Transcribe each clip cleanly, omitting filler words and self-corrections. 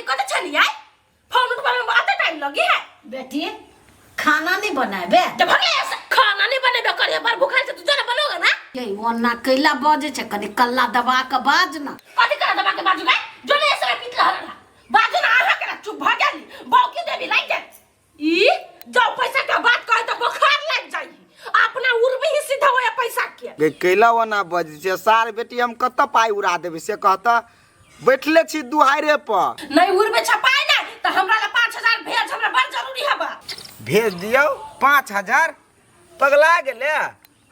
कते छलियै फोन उठबा में अते टाइम लगी है। बेटी, खाना नहीं बनाबे? तो भगले ऐसे खाना नहीं बनेबे करे, पर भूखा से तू जरा बनोगे ना। ये ओना कैला बजे छै, कनी कल्ला दबा के बाज ना। कथी करा दबा के बाजू गए जो नहीं ऐसे पीट रहा बाजू ना। अहाँ के चुप भ गेली बौकी देवी लागि जाए ई जो पैसा के बात कहे तो बुखार लग जाई अपना उर्मी ही सीधा होया पैसा के। गे कैला ओना बजै छै सार बेटी, हम कतऽ पाइ उड़ा देबै से कहता, बैठले छी दुहारे पर। नहीं उर्मे छपाई ना तो हमरा ला 5000 भेज, हमरा बड़ जरूरी हबा। भेज दियौ 5000? पगला गेले,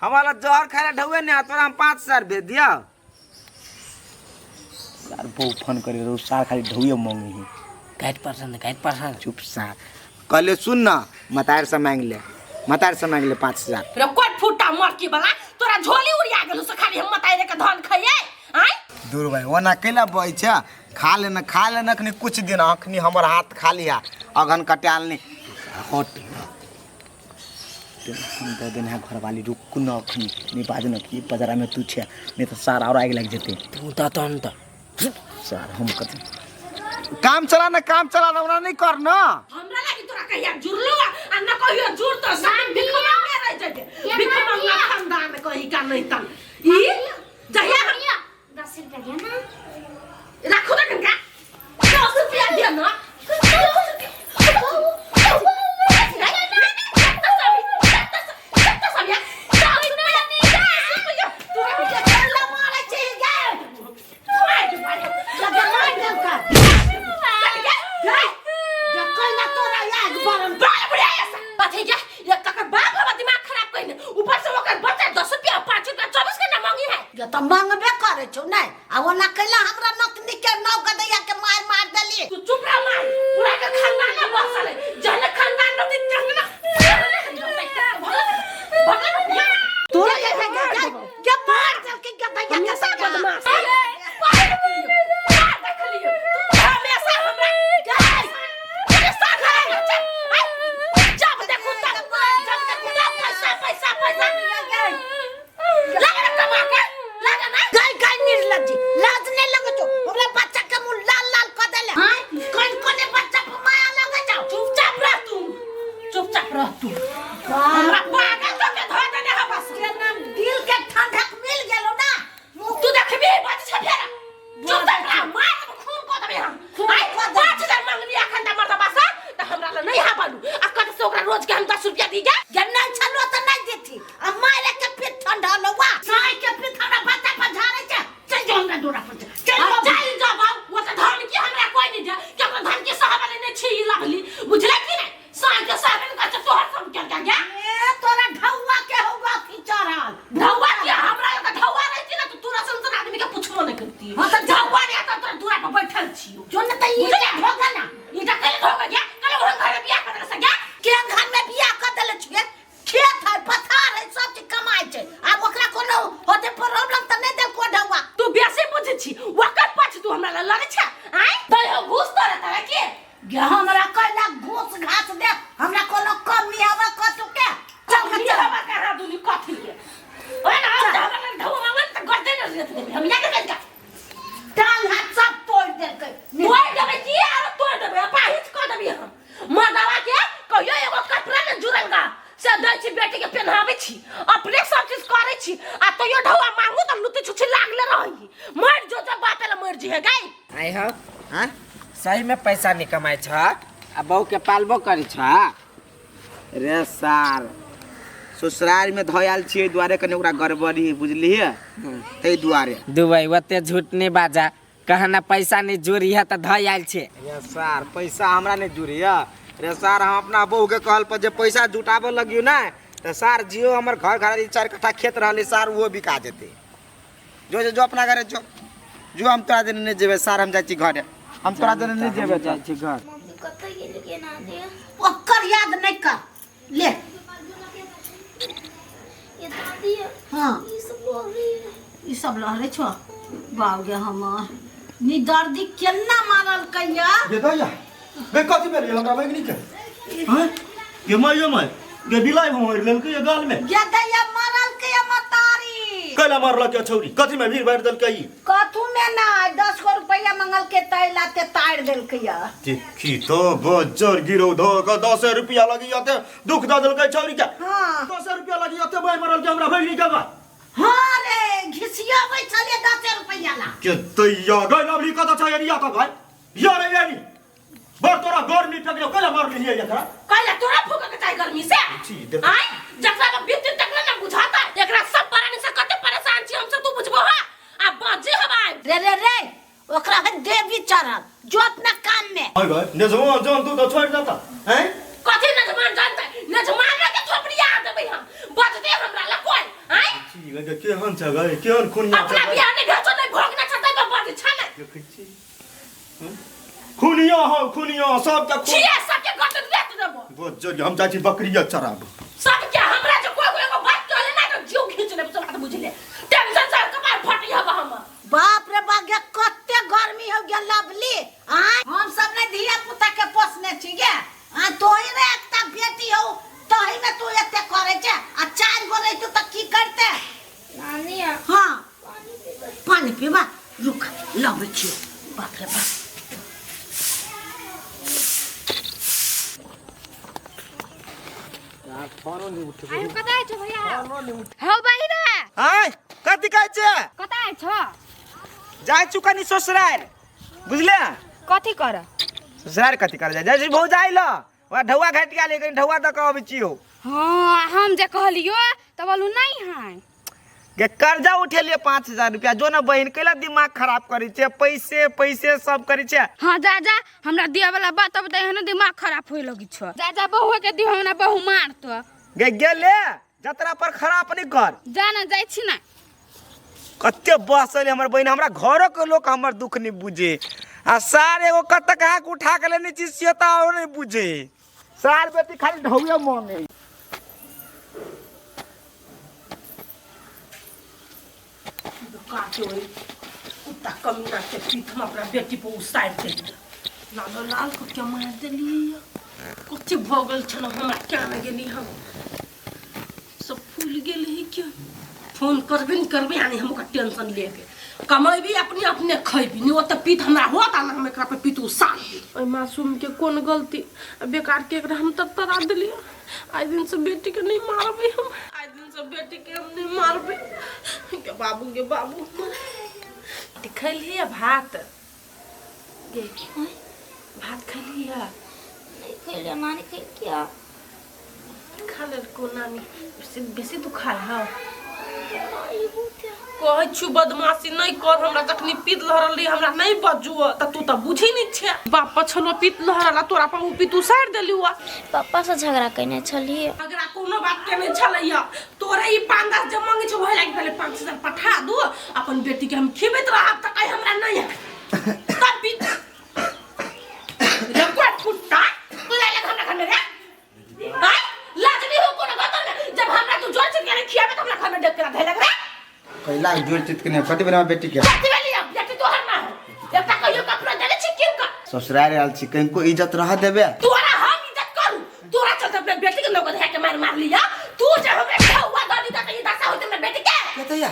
हमारा जहर खाए ला ढौए नहीं, तोरा हम 5000 भेज दियौ? सार बहु फोन करे रहो, सार खाली ढौए मांगे है। काटि परसन काटि परसन। चुप सार, कहले सुन ना, मतार से मांग ले, मतार से मांग ले 5000। रे कोट फुटा मरकी वाला तोरा झोली उड़िया गेलु से खाली हम मताई रे के धन खइए आय। दूर भाई, ओना कैला बजै छै? खा लेना, खा लेना अखनी कुछ दिन, अखनी हमर हाथ खाली है, अघन कटायल नहीं। हट, टेंशन दे देने है घरवाली। रुक न, अखनी नहीं बाजू न कि बजारा में तू छे, नहीं तो सार और आग लग जेते। तू तो तहन तो सार हम कथी काम चला ना, काम चला ना, ओना नहीं कर ना। हमरा लागी तोरा कहिया जुड़लो आ न कहियो जुड़ तो शाम भिखमा में रह जेते, भिखमा खानदान कही का नहीं तन ई जहिया हम 10 रुपया दिया ना। राखो त कनका 10 रुपया दिया ना। मारै छै गे। लगे मार देलकै। गे, कैला तोरा आग बरल? दिमाग खराब कइने, ऊपर से ओकर बच्चा 10 रुपया 5 रुपया 24 घंटा मांगी है। गे तऽ मांगबे करै छौ नहि आ ओना कैला हमरा नतनी के नौ गदैया के मार मार देली? तू चुप रह मार, पूरा के खानदान ना बसल है, जहने खानदान रहती तहने ना। तोरा के गे गे गे मार देलकै गदैया के। हमेशा सगा। बदमाश मार देखलियो तू हमेशा हमरा परेशान करे छै। जब देखू तब, जब देखू तब पैसा पैसा पैसा लगे ना, कमा के लगे ना। गई गई निर्लज्जी, लाज नहीं लगे छौ? हमरा बच्चा के मुंह लाल लाल कऽ देले। हां, कोन कोने बच्चा पर माया लगे छौ? चुपचाप रह तू, चुपचाप रह तू, हमरा पागल कऽ के धऽ देने है बस। केना दिल के ठंडक मिल गेलो ना। तू देखबी बात छै फेर, चुपचाप रह, मार देबो, खून कऽ देबै हम। खून आइ कऽ देबै। 5000 मंगनी अखन तऽ मर्द बासा तऽ हमरा लग नहीं हा बालू आ कत से ओकरा रोज के हम 10 रुपया दी गे? जे नहीं छलो तऽ नहीं देती आ मारे के फिर ठंडा लौआ साई के फिर हमरा बच्चा पर झाड़े छै। चल जो हमरा डोरा पर, चल आ जो। चल जो बाबू, वो तऽ धन की हमरा कोई नहीं दे, केकरो धन की सहारा लेने छी लगली, बुझले कि नहीं? साई के सहारा ने कह तोहर सब क्या क्या गया। ए तोरा ढौआ के होगा की चढ़ल? ढौआ के हमरा लग ढौआ रहती ना तो तोरा सन सन आदमी के पूछबो नहीं करती। हाँ तऽ ढौआ नहीं आता, तोरा दूरा पर बैठल छियो। जो न तऽ ई ढोगा ना। ईटा कल ढोगा गया, कल ओहन घर में बियाह कर सक गया। के घर में बियाह कर देले छियै? खेत है, पथार है, सब चीज कमाइ छै। आब ओकरा कोनो होते प्रॉब्लम तऽ नहि देलको ढौआ। तू बेसी बुझै छी, ओकर पाछ तू हमरा लग लड़ै छै आँय? तैयो घूस तोरा तारा के। गे हमरा कैला घूस घास दे, हमरा कोनो कमी हवा कतु के? चल चल हवा कहाँ दुनी कथी के ओए ना, हम हमरा लग ढौआ मांगन त गर्दन रेत देबै हम या के का। टांग हाथ सब तोड़ देलकै। तोड़ देबै की आरो तोड़ देबै, अपाहिज कऽ देबै हम। मर्दावा के कहियो एगो कपड़ा ने जुड़ल गा से दै छी, बेटी के पेन्हाबै छी, अपने सब चीज करै छी आ तैयो ढौआ मांगू त लुत्ती छुच्छी लागले रही। मर जो, जब बापे ला मर जिहे गाई। आइ हो। हाँ। सही में पैसा नहीं कमाइ छ आ बहू के पालबो करै छ? रे सार, ससुराल में धोयल छियै दुआरे कनि ओकरा गड़बड़ी है, बुझलियै? ताहि दुआरे। दुबई ओते झूठ नहीं बाजा, कहना पैसा नहीं जोड़ी है तऽ धऽ आयल छै। रे सार, पैसा हमरा नहीं जुड़ी है रे सार। हम अपना बहू के कहल पर जे पैसा जुटाबऽ लगियो ने तऽ सार जियो हमर घर घर 4 कट्ठा खेत रहलै सार, ओहो बिका जेतै। जो जो, जो अपना घरे जो, जो। हम तोरा देने नहीं जेबै सार, हम जाइ छी घरे, हम तोरा देने नहीं जेबै। जाइ छी घर। मम्मी कतऽ गेली केना दे? ओकर याद नहीं कर ले। ये दादी। हाँ। ई सब बोल रही है। ई सब लहरे छो बाप गे, हमर निदर्दी केना मारल कैया। गे दैया गे, कथी भेल हमरा भगिनी के? हैं गे माय, ये माय गे, बिलाइ भमरि लेलकै ये गाल में। गे दैया, मारल कैया मतारी। कैला मारलक के छौरी कथी में भीड़ भर देलकै ई कथू में ना 10 गो रुपया मंगल के तैला ते तार देलकै या देखी तो बज्जर गिरो धो के 10 रुपया लगी ते दुख द देलकै छौरी के। हां 10 रुपया लगी ते मार मरल के हमरा भगनी के बा। हां रे घिसियाबै छले 10 रुपया ला के तैया गई लवली कत छ एरिया त भाई या रे यानी बर तोरा गर्मी फेकलो कैला मारली है एकरा कैला तोरा फूक के चाही गर्मी से छी आय जकरा पर बीत तक ना बुझाता एकरा सब परानी से कते परेशान छी हम सब तू बुझबो हा आ बाजे हवा रे रे रे ओकरा है देवी चढ़ल जो अपना काम में आय भाई नजवान जान तू तो छोड़ देता हैं कथी नजमान जानता नजमान के थोपड़ी आ देबै हम बजते हमरा ला कोई आय छी गे केहन छ गए केहन खुनिया अपना बियाह नहीं भेजो नहीं भोगना छतै पर बज छ ने देखै छी खुनिया हो खुनिया सब के खून छिए सबके गट देत देबो बज्जर हम जाइ छी बकरिया चराब सबके हमरा जो कोई एगो बात कहले ना तो जीव खींच लेब सब बात बुझ ले टेंशन से कपार फटी हब हम। बाप रे बाप गे कते गर्मी हो गेल लवली आय हम सब ने धिया पुता के पोसने छी गे आ तोही रे एकटा बेटी हो तही में तू एते करे छे आ चार गो रहितो त की करते। नानी हां पानी पीबा रुक लबै छियो बाप रे बाप आयो कतऽ छौ भैया हौ बहिना आय कथी कहै छै कतऽ छौ जाइ छु कनी ससुरारि बुझले कथी कर ससुरारि कथी कर जाइ छी भौजाइ ल वहाँ ढौआ घाटि गेल कनी ढौआ दऽ कऽ अबै छियौ। हाँ हम जे कहलियो तऽ बोलू नहीं है के कर्जा उठेलिए 5000 रुपया जो ना बहिन कैला दिमाग खराब करै छै पैसे पैसे सब करै छै। हाँ जा जा हमरा दिया वाला बात अब तऽ एहनो दिमाग खराब होए लगी छौ जा जा बहु के दियो हमरा बहु मारतो गे गेले जतरा पर खराब नहीं कर जा ना जाइ छी ना। कते बसल हमर बहिन हमरा घरो के लोग हमर दुख नहीं बुझे आ सार एगो कत कहाँ के उठा के लेने छी से तऽ और नहीं बुझे सार बेटी खाली ढौए मांगे। काटे होई कुत्ता कमीना के पीठ हम अपना बेटी पर उसार देली लाल लाल को क्या मार देली कथी भऽ गेल छल हमरा क्या नहि गेली हम सब फूल गेल ही क्यों फोन करबे नहीं करबे यानी हम ओकरा टेंशन लेके कमेबी अपने अपने खैबी नहीं ओतऽ पीठ हमरा होत आ ना हम एकरा पर पीठ उसार दी। ओहि मासूम के कोन गलती बेकार के एकरा हम तब तरा देलियै आइ दिन से बेटी के नहीं मारबै हम आइ दिन से बेटी के हम नहीं मारबै के बाबू के बाबू खैलियै भात गे भात खैलियै नहीं खैलियै नानी खैलियै खा लेलको नानी बेसी बेसी दुखाय हौ कहै छु बदमाशी नहीं कर हमरा जखनी पीत लहरल रही हमरा नहीं बजू त तू त बुझी नहीं छे बाप पछलो पीत लहरल तोरा पर उ पीत उसारि देली हुआ। पापा से झगड़ा केने छलियै अगरा कोनो बात के नहीं छलैया तोरे ई 5-10 जे मांगे छौ ओहे लागि पहले 5000 पठा दू अपन बेटी के हम खिबैत रहब त कहीं हमरा नहीं है तब पीत रे कोई कुत्ता तू ले हमरा घर में रे आय लाज नहीं हो कोनो बात में जब हमरा तू जोर चित के खियाबे त हमरा घर में देख के धैलक रे कैला जोर चित के नहीं कथी बना बेटी के कथी भेली अब बेटी तोहर ना हो एकटा कहियो कपड़ा देले छी किन का ससुराल आयल छी कनको इज्जत रह देबे तोरा हम इज्जत करू तोरा चलते अपने बेटी के नौकर धै के मार मार लिया तू जे हमरे ठौआ दली त ई दशा होते हमरे बेटी के के तैया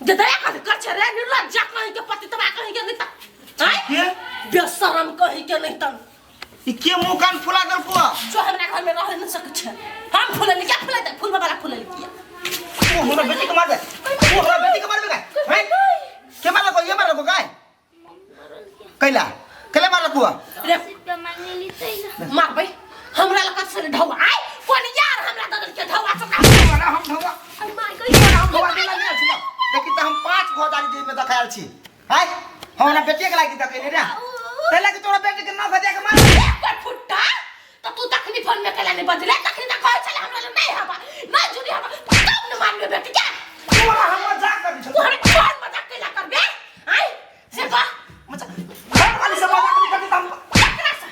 जे दया कर कर छे रे निर्लज्जा कहीं के पति तबा कहीं के नहीं त आय के बेशरम कहीं के नहीं त ई के मुंह कान फुला देलको जो हमरा घर में रह नहीं सकै छै हम फुलली क्या फुलैते फूल वाला फुलली किया तू हमरा बेटी के मार दे तू हमरा बेटी के मारबे काय हैं के मारलको ये मारलको काय कैला कैला मारलको रे रुपया मांगली तैला मारबै हमरा लग से ढौआ आय कोन यार हमरा ददल के ढौआ चोका तोरा हम ढौआ अरे my गई तोरा हम ढौआ देला नहीं छी देखी त हम 5 घोदारी जेब में दखायल छी हैं हम हमरा बेटी के लागि दखैले रे तैला कि तोरा बेटी के न भजा के मार कोई फुट्टा त तू तखनी फोन में कैला नहीं बजले तखनी त कहै छले हमरा लग नहीं हवा नहीं जुड़ी हवा तब न मारबे बेटी के तोरा हम मजाक करी तू हमरा कौन मजाक कैला करबे आय से कह मजाक घर वाली से मजाक नहीं करती त हम केकरा से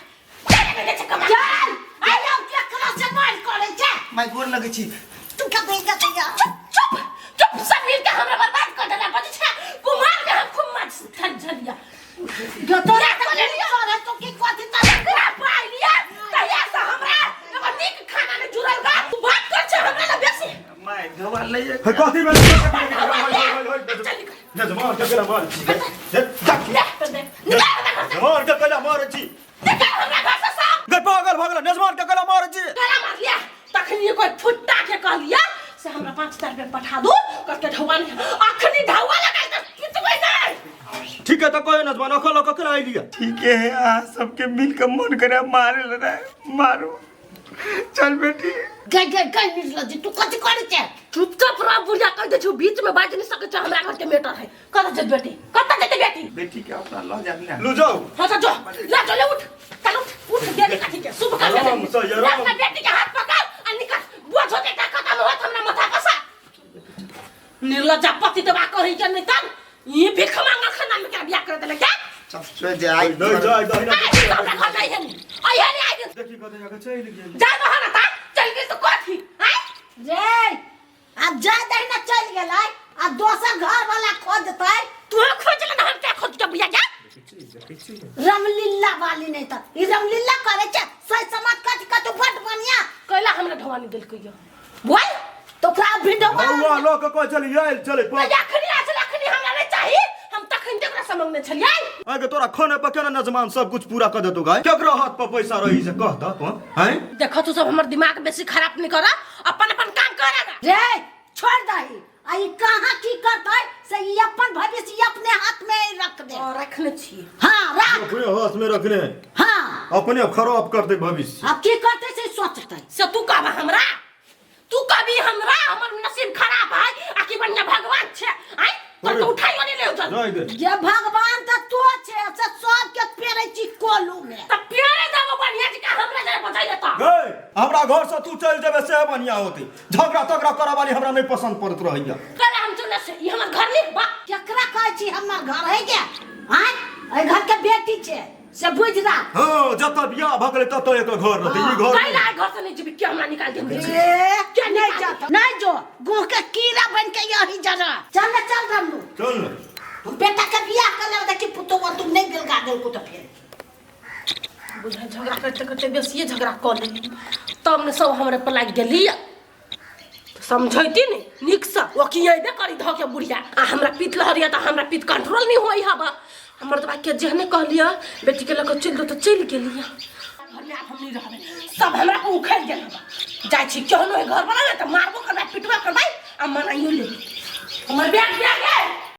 केकरा के छै कमा चल आइ आउ केकरा से मार करे छे my गोर लगै छी तू के भेज दैया चुप चुप चुप सब मिल के हमरा बर्बाद कर देला बजै छै कुमार के हम खूब मार झलिया जो तोरा करे तो की कथी त एकरा पाइ लिया तहिया से हमरा एगो नीक खाना नहि जुड़ल बा तू बात कर छै हमरा लग बेसी my ढौआ लइए हे कथी भेल नजमान के केला मारै छी नजमान के केला मारै छी निकल हमरा घर से सब गै पागल भऽ गेल नजमान के केला मारै छी गला मारलिया तखनी कोई फुट्टा के कहलिया से हमरा 5000 रुपया पठा दू करके ढौआ नहीं अखनी ढौआ लगाई त पिटबै नहीं ठीक है तऽ कहे नजमान अखन लऽ कऽ केना अयलियै ठीके है अहाँ सबके मिल के मन करे मारे ले रहे मारू चल बेटी गई गई गई निर्लज्ज तू कथी करै छै चुपचाप रह बुढ़िया कह दे छु बीच में बाज नहीं सके छ हमरा घर के मैटर है कत जेत बेटी कत जेत बेटी बेटी के अपना लऽ जाब ने लू जाओ हां तो जो ले जो ले उठ चल उठ उठ बेटी काठी के शुभ कर आराम से, आराम। अपना बेटी के हाथ पकड़ आ निकल बोझ हो जेता खत्म होत हमरा माथा पसा निर्लज्जा पति दबा कही के नहीं तब ये भीख मांगा खाना में क्या बियाह कर देले क्या चल चल जाय नहीं जाय दहिना आई दिन हमरा घर नहीं है आई है आई दिन देखी कतऽ जाके चलि गेल जा दो ना ता चल गेल तो कथी आई रे आब जा दहिना चलि गेलै आ दोसर घर वाला खोजतै तू खोज ले ना हम क्या खोज के बुढ़िया जा रामलीला वाली नहीं त ई रामलीला करे छै सही समाज कथी कथी बड बढ़िया कैला हमरा ढवानी देलकै यो बोल तो ओकरा भिंडवा हौआ लऽ कऽ कहै छली आयल छलै तऽ अखनी आयल अखनी हमरा नहि चाही हम तखन तकरा से मंगने छलियै आगे तोरा खाने पर केना नजमान सब कुछ पूरा कर देतो गाय केकरो हाथ पर पैसा रही से कह द तू हैं देखो तू सब हमर दिमाग बेसी खराब नहीं कर अपन अपन काम कर ना रे छोड़ दही आ ई कहाँ की करतै से ई अपन भविष्य ई अपने हाथ में रख दे और रखने छी हाँ रख अपने हाथ में रखने हाँ अपने खराब कर दे भविष्य अब की करतै से सोचतै से तू कहबा हमरा तू कभी हमरा हमर नसीब खराब है आ कि बढ़िया भगवान छे आइ तो तो उठाइयो नहीं ले चल जाय दे जे भगवान त तो छे से सबके पेरै छी कोलू में त प्यारे देबो बढ़िया जी का हमरा जरा बचाइ लेता गए हमरा घर से तू चल जेबे से बढ़िया होते झगड़ा तगड़ा करे वाली हमरा नहीं पसंद पड़त रहैया कल हम चले से ई हमर घर नहीं बा केकरा कहै छी हमर घर है गे आँय एहि घर के बेटी छे से बुझ रहा हाँ जतऽ बियाह भऽ गेलै ततऽ एकर घर रहतै ई घर कैला घर से नहीं जेबी के हमरा निकाल दे ए, क्या नहीं निकाल जाता नहीं जो गुह के कीड़ा बन के यही जरा चल ना चल रमलू चल ना बेटा के बियाह कर ले देखी पुतो वो तुम नहीं बिलगा देल को तो फिर बुझा झगड़ा करते करते बेसिए झगड़ा कऽ लेली तब ने सब हमरे पर लागि गेली समझैती ने नीकसँ ओकियेबे करी धऽ के बुढ़िया आ हमरा पीत लहरिया तऽ हमरा पीत कंट्रोल नहि होइ हबा हमर दबा के जेहने कहलियै बेटीके लऽ कऽ चलि दो तऽ चलि गेलियै घरमे आब हम नहि रहबै सब हमरा पर उखड़ि गेल हबा जाइ छी केहनो घर बना तऽ मारबो करबै पिटबो करबै आ मनाइयो लेबै हमर बैग बैग